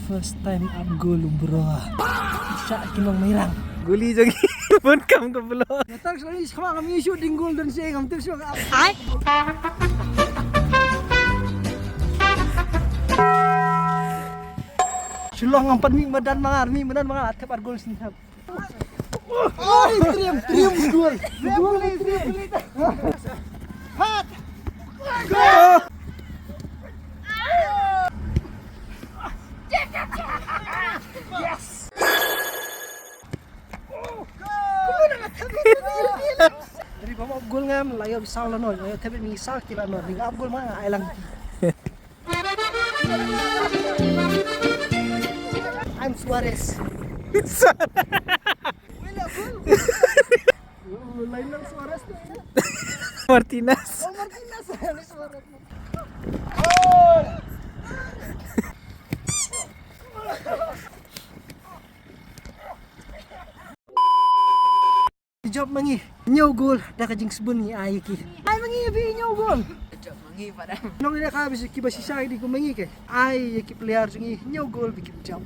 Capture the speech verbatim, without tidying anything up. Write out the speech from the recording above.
First time ap goal, bro. Sha ki nong Mairang. Guli jong ki bun kam ka blo. Nga tak selalu is khama kami shoot ding goal dan sing kam tu shoot. Ai. Shulong ngam pat mi madan mangar, mi madan mangar, at kapat goal sini. Oi, trim, trim, gol. Gol, trim. Hat. Gol. Yes. Dari bawah gol ngam, layo bisal lano, layo tebet mi sal kila no, ring up gol ma, ai lang. I'm Suarez. Lionel Suarez tu. Martinez. Oh, Martinez. Suarez. Jop ma ngi. Hynñiew gol da ka jingsbun ngi ai ki. Ai ma ngi bi hynñiew gol. Jop ma ngi padang. Nong ina ka bi ki ba shisha di ku ma ngi ke. Ai ki player jong ngi hynñiew gol bi ki jop.